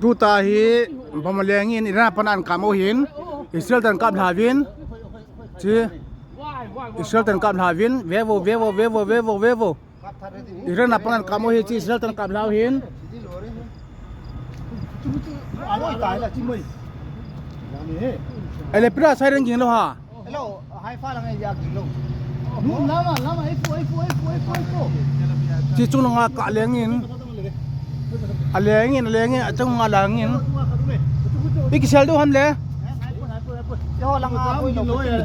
Tuta hi bawm a leng in Iran pawn an kah maw hin Israel ten an kap hlau in chi Israel ten an kap hlau in vevo vevo vevo vevo vevo Iran ah pawn an kah maw hi chi Israel ten an kap hlau hin. Ele pira siren ging lo ha. Chi chung langa kah leng in a leng in a leng in a chung nga lang in ikisel du ham le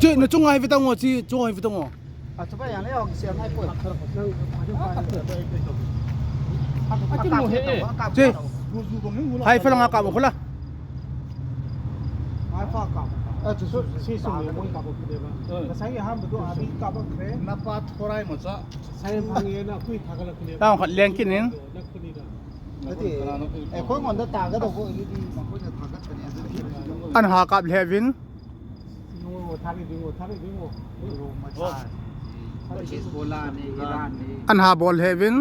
chi na chung ngai vitang ngo chi chung ngai vitang ngo chi hai fa langa ka mo khola Tao khat leng kin in. An ha kap hlevin. An ha bol hlevin.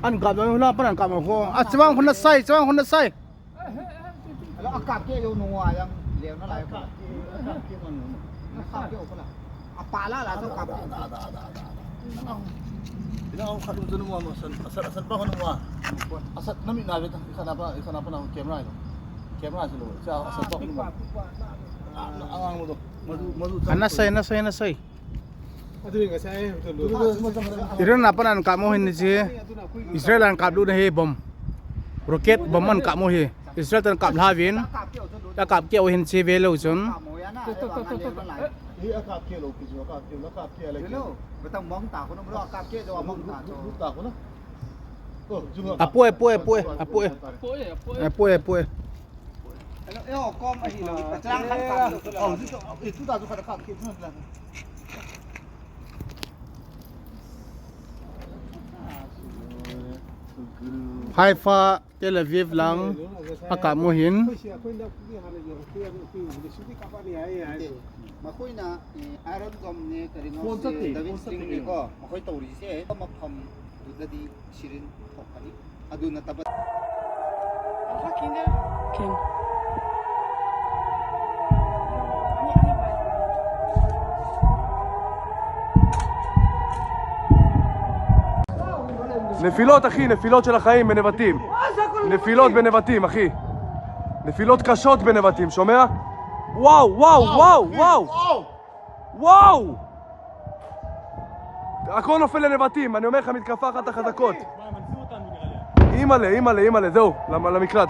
An kap lo hula pan an kap ko a chuang hun na sai chuang hun na sai. An na sai na sai na sai. Iran ah pan an kah maw hin ni si Israel an kap duh na hi bom rocket bom an kah maw hi Israel tan kap hla vin a kap keo hin si ve lo cun a puai puai puai a puai a puai puai Haifa Tel Aviv lang a kah mu hin. נפילות אחי, נפילות של החיים בנבטים. נפילות בנבטים אחי. נפילות קשות בנבטים, שומע? וואו, וואו, וואו, וואו! וואו! הכל נופל לנבטים, אני אומר לך, מתקפה אחת החזקות. אימא'לה, אימא'לה, אימא'לה, זהו, למקלט.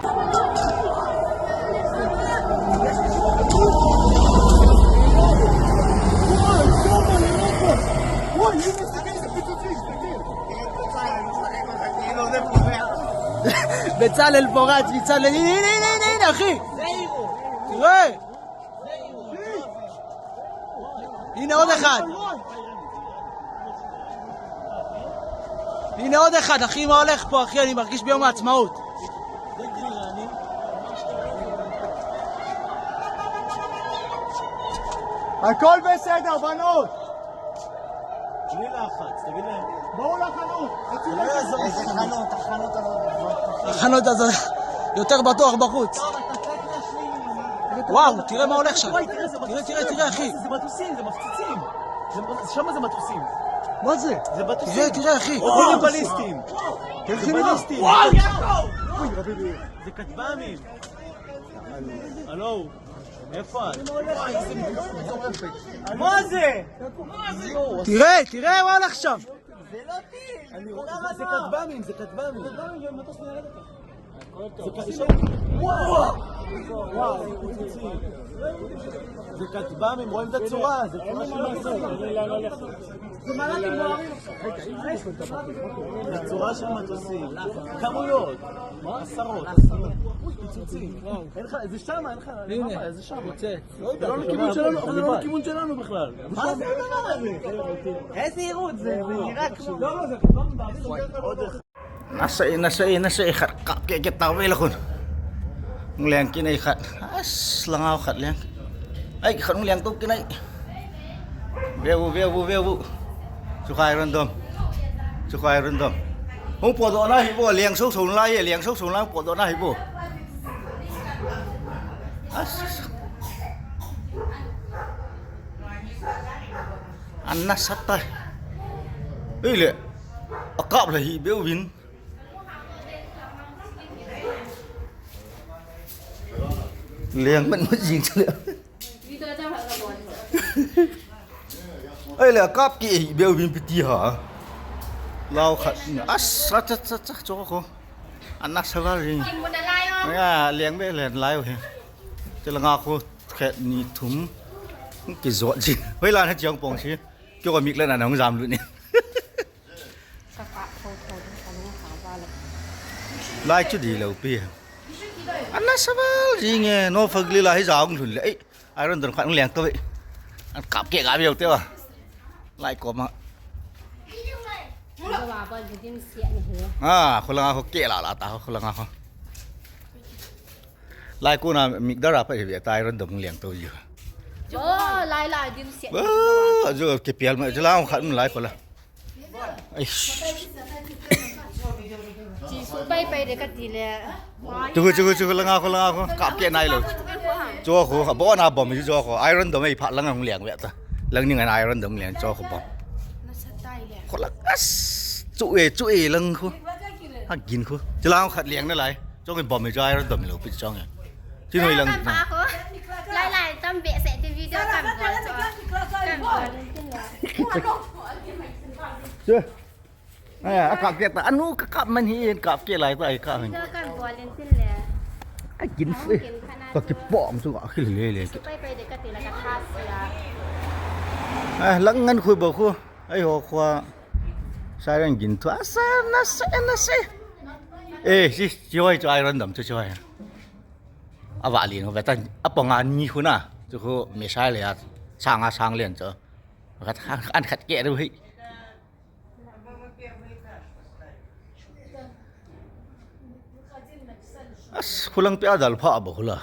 בצלאל פורץ, בצלאל, הנה, הנה, הנה, הנה, הנה, אחי! תראה! הנה עוד אחד! הנה עוד אחד, אחי, מה הולך פה, אחי? אני מרגיש ביום העצמאות. הכל בסדר, בנות! בלי לחץ, תגיד להם. בואו לחנות! איזה חנות, החנות הזאת. החנות הזאת יותר בטוח בחוץ. וואו, תראה מה הולך שם. תראה, תראה, תראה, אחי. זה מטוסים, זה מפציצים. שם זה מטוסים. מה זה? זה מטוסים. תראה, תראה, אחי. זה בליסטיים. זה בליסטיים. זה כטב"מים. הלו, איפה את? מה זה? תראה, תראה מה הולך שם. זה כטב"מים, זה כטב"מים. זה כטב"מים, רואים את הצורה, זה צורה של מטוסים. זה צורה של מטוסים. כמויות. Nasa e nasa e nasa e khat kap ke ke tau ve la khun leng ki nei khat as langau khat leng ai khat leng tuk ki nei ve vu ve vu ve vu chu khai ron dom chu khai ron dom hung po do na hi bo leng so so lai e leng so so lai po do na hi bo as an na sat ta ei le a kap la hi beu vin leng man ma jing chale ei le a kap ki hi beu vin piti ha lau khat as sa cha cha cha cho ko an na sa ring ya leng be len lai he te la nga ko khet ni thum ki zo ji hoi lan ha chiang pong si kyo ka mik le na nong zam lu ni Lai chu di lo pi. An na saval ri nge no phagli la hi zaung thun le. Iron don khat leng to ve. An kap ke ga beu te wa. Lai ko ma. À, khulanga ko ke la la ta khulanga ko. Lai ko na mik dara pa hi ta iron dom leng to yu. Lai lai dim sia. Ba, ju ke pial ma ju la khat lai ko la. Chu chu chu la nga ko la nga ko kap ke nai lo cho ko bo na bom ju cho ko iron dom ei pha la ngang liang ve ta lang ni ngan iron dom liang cho ko bom ko la as chu e chu e lang khu ha gin khu chu la khat liang na lai cho cái bom cho iron dom lo pi cho nge chứ noi lang Lai lai tâm vệ sẽ thì video cảm chưa ai à cặp kia ta anu cặp mình hi cặp kia lại ta cặp mình ai kín phi có cái bom xuống gọi cái lề lề ai lắng ngân khui bờ khu ai hồ khoa sai đang kín thua sa na sa na sa ê chỉ chơi cho ai random đầm cho chơi à vạ liền về ta à bỏ ngàn nhi khu na cho khu mẹ sai liền sang à sang liền cho ăn khát kẹ đâu hi as khulang pe adal pha ba khula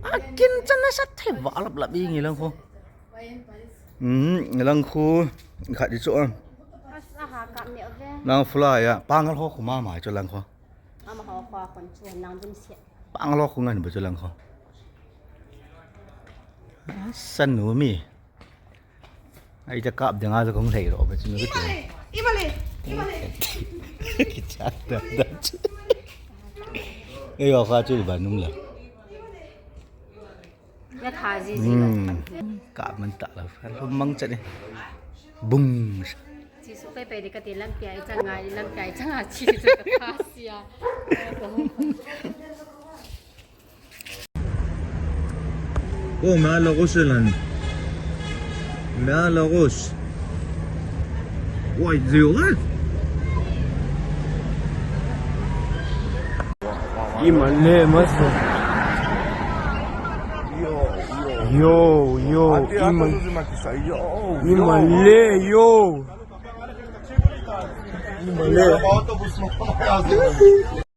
a kin chan sa the wa lap lap ngi lang khu lang khu khat di chu lang fly ya pangal ho khu ma ma cho lang khu pangal ho khu ngan ba cho lang khu san nu mi ai cha kap denga cho không thấy rồi ba chu cái cái chat da da 哎呦，花最板弄了。Cả mình tạ là phải không mong trận đi. Bùng. או, מעל הראש שלנו. מעל הראש. וואי, זה יורד! אימא'לה, מה זה? יואו, יואו, אימא'לה, יואו! אימא'לה.